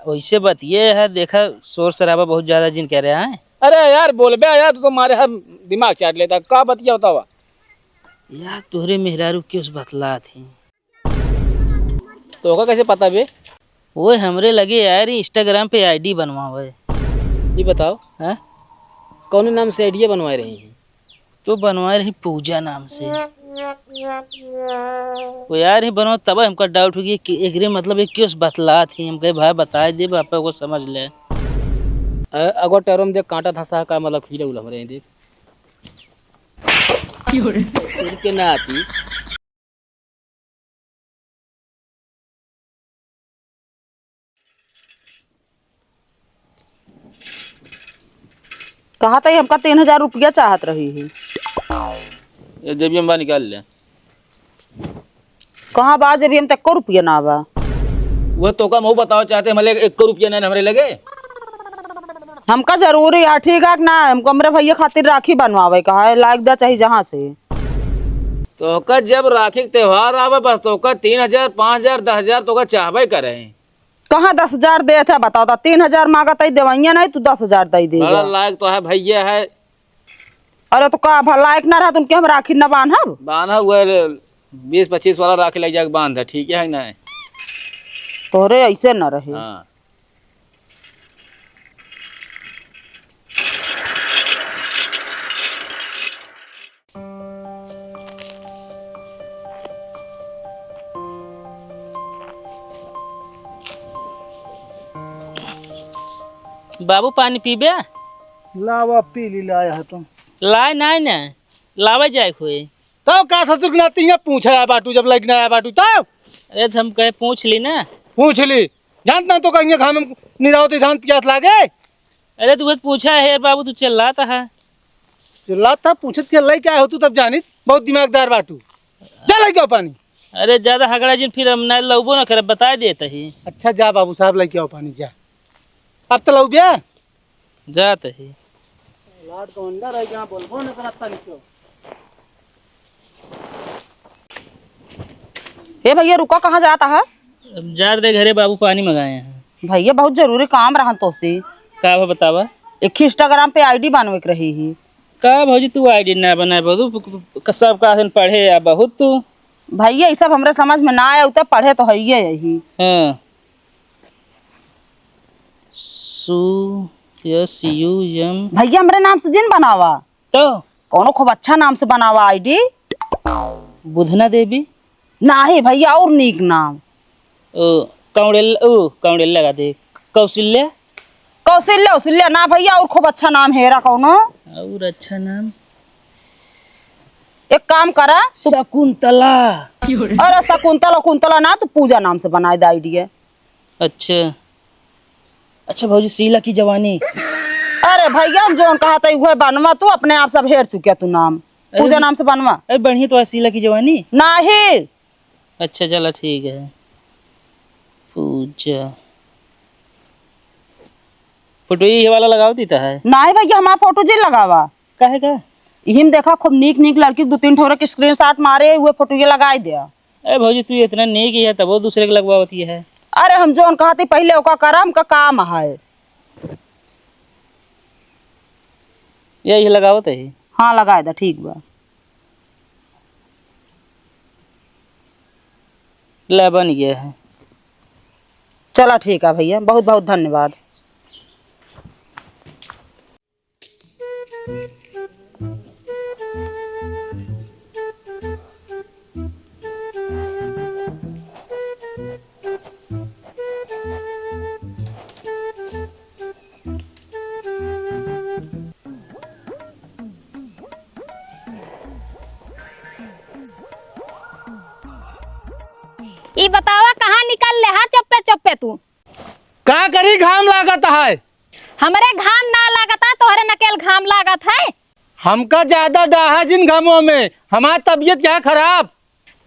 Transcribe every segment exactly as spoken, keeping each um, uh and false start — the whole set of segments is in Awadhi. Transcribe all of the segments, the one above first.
वैसे बतिये है, देखा, शोर शराबा बहुत ज्यादा जिन करे हैं। अरे यार, बोलबे यार, तू तो मारे हर दिमाग चाट लेता। का बतिया बतावा? यार, तोहरे मेहरारू क्यों से बतलात ही? तोहका कैसे पता बे? वो हमरे लगे आए रही, Instagram पे ID बनवावे। ये बताओ, हैं? कौने नाम से ID बनवाए रही हैं? तो बनवाए रही पूजा नाम से। वो यार ही बनवा, तब हमका doubt हो गया कि एकरे मतलब ये क्यों से बतलात ही। हम कहे, "भाई, बताए दे, बापा को समझ ले।" अ-, अगो टैरो में देख, कांटा धंसा है का, मतलब हीला उला हो रहे हैं, देख। क्यों रे? उड़ के ना आती। कहा था, हमका तीन हजार रुपया चाहत रही है। ये जेबिया में बा, निकाल ले। कहाँ बा जेबिया में? तक्को रुपया ना बा। वह तोका मऊ बताओ चाहते, हमरे एको रुपया नहीं हमरे लगे। हमका जरूरी है, ठीक है कि ना? हमको हमरे भैया खातिर राखी बनवावे का है, लायक दा चाही जहाँ से। तोका जब राखी के त्योहार आवे, बस तोका तीन हजार, पाँच हजार, दस हजार तोका चाहबे करे। कहाँ दस हजार देत है, बताओ तो? तीन हजार मांगत है, देवैया नहीं, तू दस हजार दे दे बड़ा बा। लायक तो है, भैया है। अरे तो का भला लायक ना रहत उनके हम राखी न बांधब? बांधब, वह बीस पच्चीस वाला राखी ले जाके बांध है, ठीक है कि नहीं? तोहरे ऐसे न रहे। हाँ। बाबू, पानी पीबे? लावा, पी ली, लाया है तुम। लाए नाई ना, लावे जाए कोई। तब का ससुर के नाती यहाँ पूछे आया बाटू, जब लइके ना आया बाटू तब? अरे, तो हम कहे पूछ ली ना। पूछ ली। जानत ना तो कहीं घाम में निरावत धान प्यास लागे। अरे तू बस पूछा है यार बाबू, तू चिल्लात है। चिल्लात था, पूछत के लइके आए हो तू तब जानित, बहुत दिमागदार बाटू। जा लइके आओ पानी। अरे ज्यादा हगड़ा जिन, फिर हम ना लउबो ना करब, बताए देत ही। अच्छा जा बाबू साहब लइके आओ पानी जा। अब तो लउबे। जात ही। लाड तो अंदर है, जहाँ बोलबो न करत तनी तो। ए भैया, रुका, कहाँ जाता है? अब जात रहे घरे, बाबू पानी मंगाए हैं। भैया, बहुत जरूरी काम रहन तोसे। का बा बतावा? एक Instagram पे ID बनवे के रही ही। का भौजी, तू ID ना बनाए, बहुत क-, क-, सब का दिन पढ़े आ बहुत तू। भैया, ई सब हमरे समझ में ना आए, उ तो पढ़े तो हइये यही। हाँ। सु-, S U M। भैया, हमरे नाम से जिन बनावा। तो? कौनो खूब अच्छा नाम से बनावा ID। बुधना देवी। नाही भैया, और नीक नाम। ओ, कौड़ेल-, ओ, कौड़ेल लगा दे। कौशल्या। कौशल्या, कौशल्या ना भैया, और खूब अच्छा नाम हेरा कौनो। और अच्छा नाम? एक काम करा, तू शकुंतला। अरे शकुंतला, कुंतला ना, तू पूजा नाम से बनाए दे ID। अच्छा। अच्छा भौजी, शीला की जवानी। अरे भैया, हम जौन कहा था, उहे बनवा, तू अपने आप सब हेर चुकिया तू नाम। अरे पूजा नाम से बनवा। अरे बढ़िया तो है शीला की जवानी। नाही। अच्छा चला ठीक है। पूजा। फोटो ये वाला लगाव देता है। नाही भैया, हमारा फोटो जी लगावा। काहे का? इहिम देखा, खूब नीक नीक लड़की दो तीन ठोरे के screenshot मारे, उहे फोटो ये लगाए दे। ए भौजी, तू इतना नेक ही है, तबो दूसरे के लगवावती है। अरे, हम जौन कहती पहिले ओका करा, हमका काम है। यही लगावत है। हाँ, लगाए दा, ठीक बा। ले, बन गया है। चला, ठीक है भैया, बहुत बहुत धन्यवाद। ई बतावा, कहाँ निकल ले हा चप्पे चप्पे तू? का करी, घाम लागत है। हमरे घाम ना लागत है, तोहरे नकेल घाम लागत है। हमका ज्यादा डाहा जिन घामों में, हमार तबीयत क्या खराब।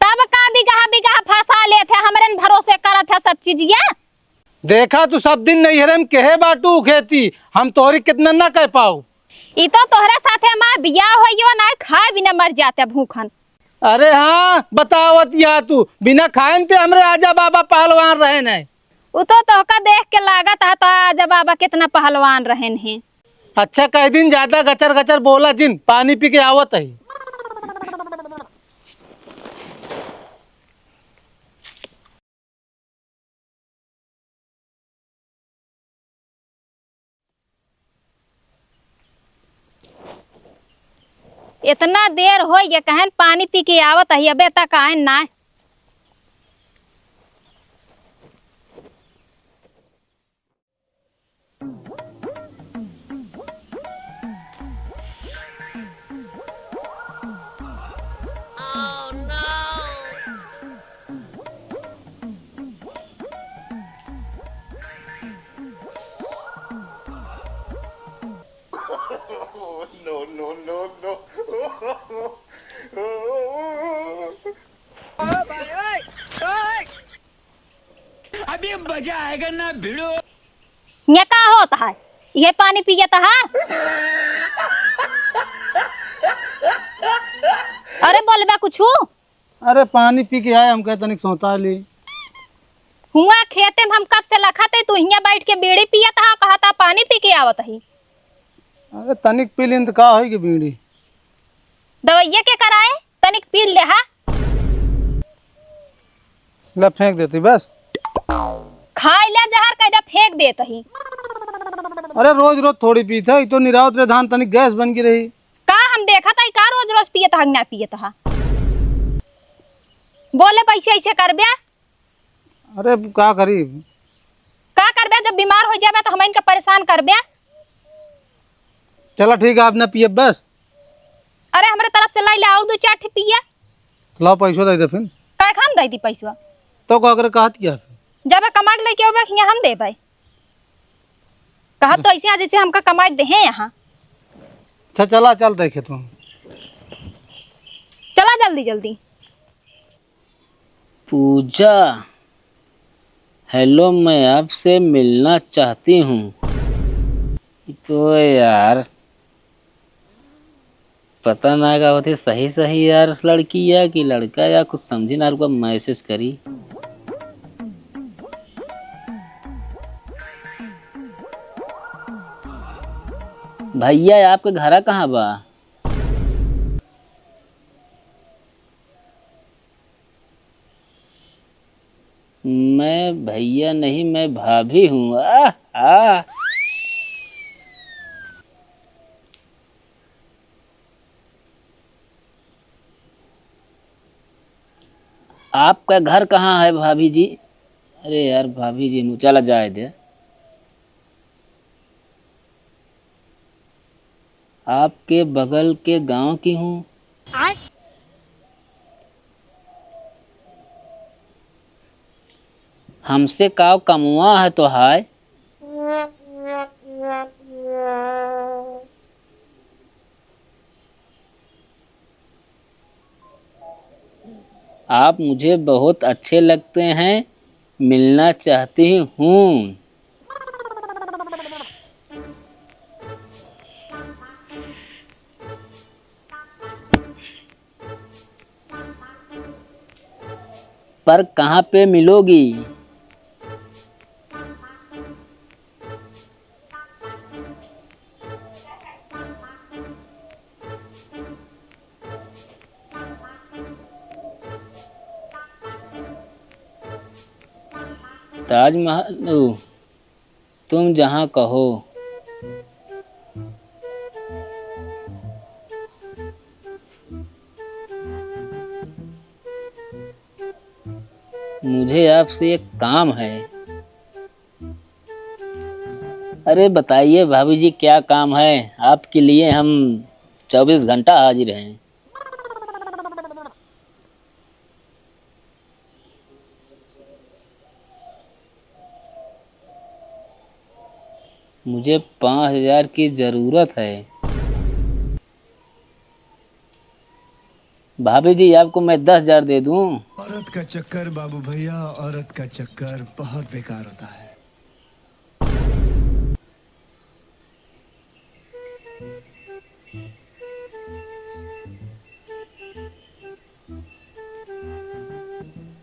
तब का बिगहा बिगहा फंसा लेत है, हमरे न भरोसे करत है सब चीजिया। देखा तू सब दिन नैहरे में केहे बाटू खेती, हम तोहरी कितना ना कह पाऊ। ई तो तोहरे साथे हमार बियाह होइयो ना, खाए बिना मर जाते भूखन। अरे हाँ, बतावत या तू, बिना खाइन पे हमरे आजा बाबा पहलवान रहे नहीं। उ तो तोहका देख के लागत है तो आज बाबा कितना पहलवान रहन हैं। अच्छा कह दिन, ज्यादा गचर गचर बोला जिन, पानी पी के आवत ही। इतना देर होइ गया, कहन पानी पी के आवत ही, अबे तक आए ना। No, no, no, no। अभी मजा आएगा ना भिड़ो। ये का होत है? ये पानी पियत है? अरे बोलबे कुछु? अरे पानी पी के आए, हम कहे तनिक सौता ली। हुआ खेते में हम कब से लखत है, तू हियाँ बैठ के बीड़ी पियत है, कहता पानी पी के आवत ही। अरे तनिक पी लिन तो का होई कि बीड़ी? दवाइया के कराए, तनिक पी ले हा। ले फेंक देती बस। खाई ले जहर, कह दे फेंक देत ही। अरे रोज रोज थोड़ी पीत है, ई तो निरावत रे धान तनिक गैस बन के रही। का हम देखत हई का रोज रोज पियत हा कि ना पियत हा? बोले पैसे ऐसे करबे? अरे का करी? का करबे जब बीमार हो जाबे तो हम इनका परेशान करबे? चला ठीक है, आप ना पिए बस। अरे हमरे तरफ से लाई ले और दो चार ठे पिए। लाओ पैसो दे दे फिर। काय हम दे दी पैसवा? तो का करे कहत क्या फिर? जब कमा के लेके आबे हियाँ हम देबे। कहत तो ऐसे हैं जैसे हमका कमाई दे हैं यहाँ। अच्छा चला, चल देखे तू। चला जल्दी जल्दी। पूजा, हेलो, मैं आपसे मिलना चाहती हूँ। तो यार, पता ना का होती सही सही यार, लड़की या कि लड़का या कुछ समझी ना, रुका मैसेज करी। भैया, आपके घरा कहाँ बा? मैं भैया नहीं, मैं भाभी हूँ। आह, आह। आपका घर कहाँ है भाभी जी? अरे यार भाभी जी, मु-, चला जाए दे। आपके बगल के गांव की हूँ। हमसे काव कमवा है तो हाय। आप मुझे बहुत अच्छे लगते हैं, मिलना चाहती हूँ। पर कहाँ पे मिलोगी? ताजमहल, ओ, तुम जहाँ कहो। मुझे आपसे एक काम है। अरे बताइए भाभी जी, क्या काम है? आपके लिए हम चौबीस घंटा हाजिर हैं। मुझे पाँच हजार की जरूरत है। भाभी जी, आपको मैं दस हजार दे दूं? औरत का चक्कर बाबू भैया, औरत का चक्कर बहुत बेकार होता है।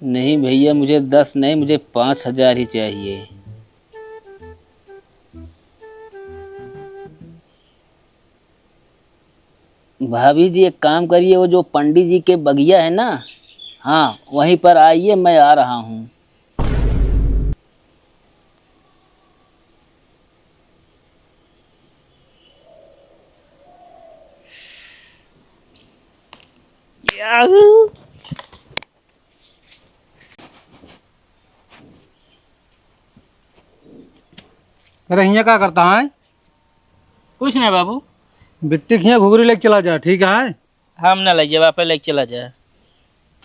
नहीं भैया, मुझे दस नहीं, मुझे पाँच हजार ही चाहिए। भाभी जी, एक काम करिए, वो जो पंडित जी के बगिया है ना, हाँ, वहीं पर आइए, मैं आ रहा हूँ। याहू। अरे, हियाँ का करता है? कुछ नहीं बाबू। बिट्टी के हियाँ घुघरी लेके चला जा, ठीक है? हम ना ले जाबे, आप लेके चला जा।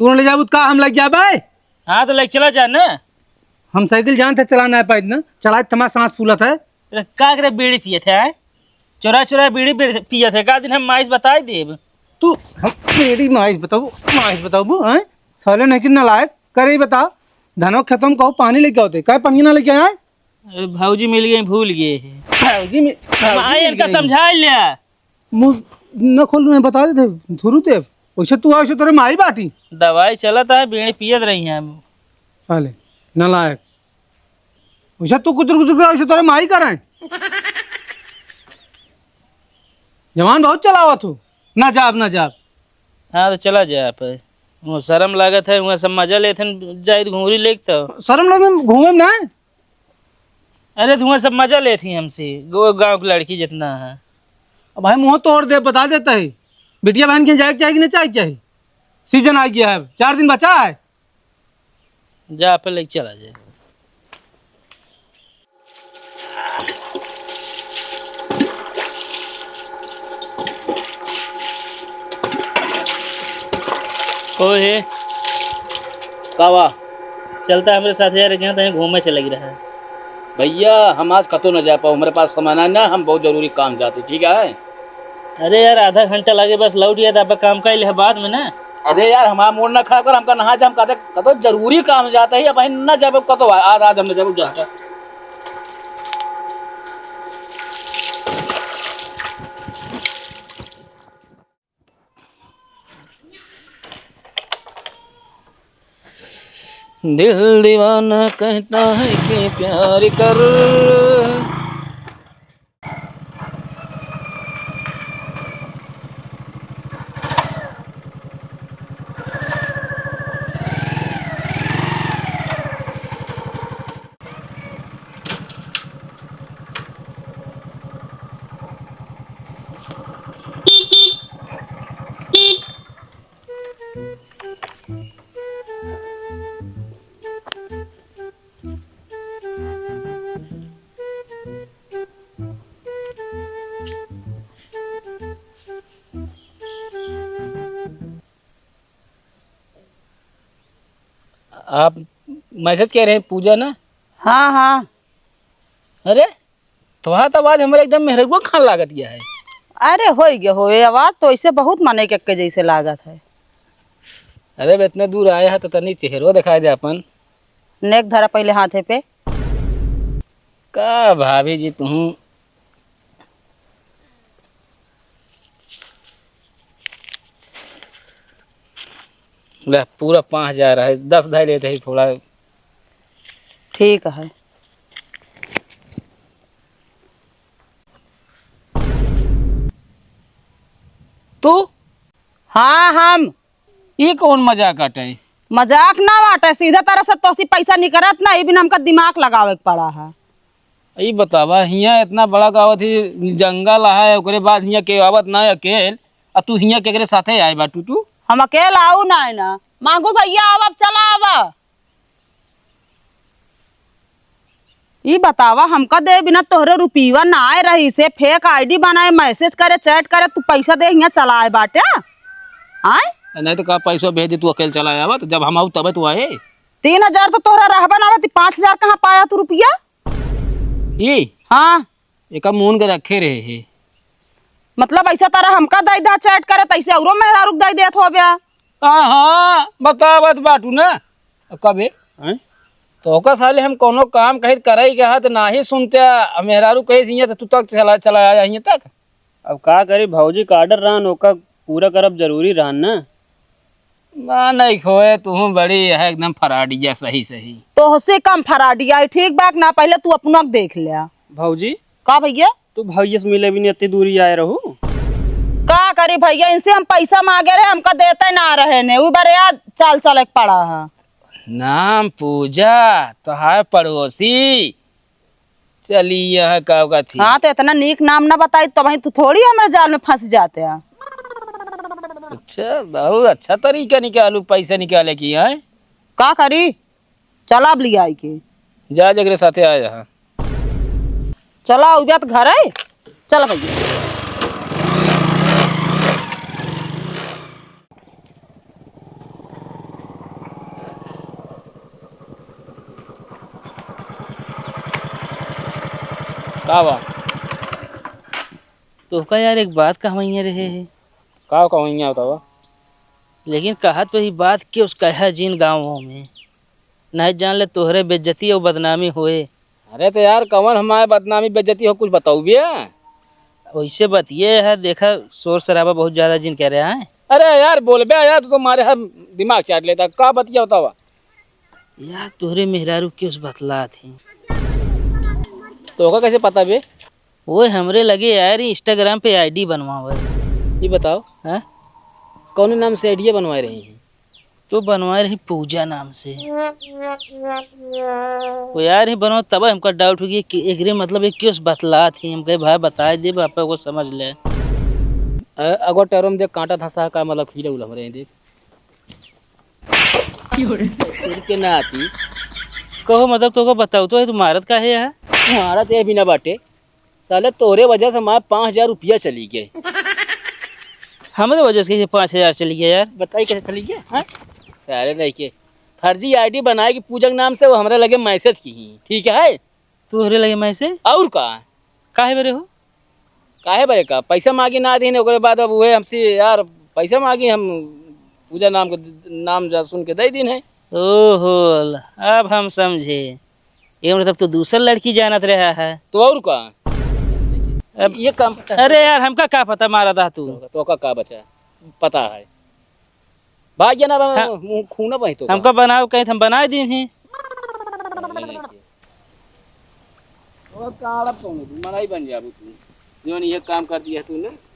तू ना ले जाबू तो का हम लेके जाबे? हाँ, तो लेके चला जा ना। हम साइकिल जानत है चला ना पाइत ना, चलाइत हमार सांस फूलत है। अरे का करे, बीड़ी पियत है, हैं? चोरा चोरा बीड़ी बे-, पियत है, का दिन हम माइस बताई देब। तू हम बीड़ी माइस बताबू, माइस बताबू, हैं? साले नहीं कि नालायक, करे ही बता, धनवा खेतवा में कहू पानी लेके आओ ते, काहे पनिया ना लेके आए? अरे भौजी मिल गई, भूल गए है। भौजी मि-, भौजी माई मिल इनका गई। समझा लिया। मुँह न खोलू, नहीं बता देते, धुरू ते। वैसे तू आओ, वैसे तोरे माई बाटी। दवाई चलत है, बीड़ी पियत रही हैं हम। साले, नालायक। वैसे तू कुतुर कुतुर करे, वैसे तोरे माई करे। जवान बहुत चलावत हो। ना जाब, ना जाब। हाँ, तो चला जाए आप। वो शर्म लागत है, वहाँ सब मजा लेत हैं, जाइत घुघरी लेके तो। शर्म लगे, घूमे में ना। अरे, धुआं सब मजा लेत ही हमसे, गो-, गाँव की लड़की जितना है। अब भाई, मुँह तोड़ दे, बता देता है। बिटिया बहन के जाए के चाही कि नहीं जाए के चाही? सीजन आ गया है, चार दिन बचा है। जा, आप लेके चला जाए। को है? का बा? चलता हमरे साथ यार, जहाँ तहीं घूमे चले रहा है। भैया, हम आज कतो न जा पाओ, हमरे पास समय ना, ना, हम बहुत जरूरी काम जाते, ठीक है? अरे यार, आधा घंटा लगे बस, लौट गया था, अब काम कर ले बाद में ना। अरे यार, हमारा मूड ना खराब कर, हमका नहा जा, हम कहते कतो जरूरी काम जाता है, अब ना जाबे कतो, आज, आज हम ना जाबे, जा, जा। दिल दीवाना कहता है कि प्यार कर। आप मैसेज कह रहे हैं पूजा ना? हाँ, हाँ। अरे, तोहार तो आवाज हमरे एकदम मेहररुआ खान लागत गया है। अरे, होई गया होए, आवाज तो ऐसे बहुत मनई के, के जैसे लागत है। अरे, अब इतने दूर आए हैं तो तनी चेहरो दिखाई दे अपन। नेक धरा पहले हाथे पे। का भाभी जी तुहूँ? ले, पूरा पाँच हजार है, दस धइ लेते ही थोड़ा। ठीक है। तू? हाँ, हम। ई कौन मजाक आटे? मजाक ना बाटे, सीधा तरह से तोसी पैसा निकरत ना, ई बिना हमका दिमाग लगावे के पड़ा है। ई बतावा, हियाँ इतना बड़ा गावत ही जंगल है, ओकरे बाद हियाँ के आवत ना अकेल, आ तू हियाँ केकरे साथे आए बाटू तू? हम अकेल आऊ ना है ना। मांगू भैया, आवा, अब चला आवा। ई बतावा, हमका दे बिना तोहरे रुपीवा ना आए रही से, फेक आईडी बनाए, मैसेज करे, चैट करे, तू पैसा दे हियाँ चला आए बाटे? आए? नहीं तो का पैसा भेज दे, तू अकेले चला आवा, तो जब हम आऊ तबे तू आए। तीन हजार तो तोहरा रहबा ना होती, पाँच हजार कहाँ पाया तू रुपया? ई? हाँ। एका मोन के रखे रहे हे। मतलब ऐसा तरह हमका दे दा चैट करे, तैसे औरो मेहरारू के दे देत होबे। हाँ, हाँ, बतावत बाटू ना। कबे? हैं? तो ओका साले हम कोनो काम कहित करई के हा, त नाही सुनते, आ मेहरारू कहे हियाँ, त तू तक चला, चला आया हियाँ तक। अब का करी, भौजी का ऑर्डर रहन, ओका पूरा करब जरूरी रहन ना। बा नहीं खोए, तू बड़ी है एकदम फराडिया, सही, सही। तोहसे कम फराडिया है, ठीक बात ना, पहले तू अपना देख ले। भौजी? का भैया? तू भैया से मिले भी नहीं, इतनी दूरी आए रहू। का अरे भइया, इनसे हम पैसा माँगे रहे, हमका देते ना रहे ने, उ बरे आज चाल चले के पड़ा है। नाम पूजा, तोहार पड़ोसी। चली यहाँ का का थी। हाँ, तो इतना नीक नाम ना बताई, तो वहीं तू थोड़ी हमरे जाल में फँस जाते हैं। अच्छा, बहुत अच्छा तरीका निकालू पैसा निकाले की, हैं? का करी? चला अब लियाई के। जा, जगरे साथे आ जा। चला, उबिया त घर है। चल भइया। का बा? तोहका यार एक बात कहवइया रहे है। का कहवइया बतावा? लेकिन कहा तो ही बात कि उसका है जिन गाँवों में। नहीं जान ले तोहरे बेइज्जती और बदनामी होए। अरे तो यार, कवन हमारे बदनामी बेइज्जती हो, कुछ बताऊ भैया। वैसे बतिये है, देखा शोर शराबा बहुत ज्यादा जिन कह रहा है। अरे यार, बोलबे यार, तू तो मारे हर दिमाग चाट लेता। का बतिया बतावा? यार, तोहरे मेहरारू के उस बतला थी। तो ओका कैसे पता बे? वो हमरे लगे यार, Instagram पे आईडी बनवावे। ये बताओ, हाँ? कौन नाम से आईडिया बनवाए रही हैं? तो बनवाए रही पूजा नाम से। वो यार ही बनवा, तब हमका डाउट हो गया कि एकरे मतलब ये क्यों बतलात ही। हम कहे, "भाई, बताए दे, बापा को समझ ले।" अ-, अगो टैरो में देख, कांटा धंसा है, का मतलब खीरा उलम रहे हैं, देख। सिर के नाती। कहो, मतलब, तोको बताओ तो है, तू मारत का है यहाँ? मारत ये भी ना बाटे। साले, तोरे वजह से हमारे पाँच हजार रुपया चली गए। हमरे वजह से कैसे पाँच हजार चली गया यार? बताई कैसे चली गया, हाँ? साले नहीं के। फर्जी आईडी बनाए के पूजा के नाम से वो हमरे लगे मैसेज की ही, ठीक है? तोहरे लगे मैसेज? और का? काहे बरे हो? काहे बरे का? पैसा मांगी ना दीन, ओकरे बाद अब उहे हमसे यार पैसा मांगी, हम पूजा नाम के, नाम जा सुन के दे दीन है। ओहो, अब हम समझे। ये मतलब तो दूसर लड़की जानत रहा है। तो और का? अब ये काम अरे यार, हमका का पता मारा था तू? तो, तो का, का बचा? पता है। भाग गया ना, हाँ। मुंह खूना बही तो हमका बनाओ कहीं, हम बनाए दीन ही। और का आड़प कौन है? तू मनाई बन जाबू तू। जौन ये काम कर दिया तूने।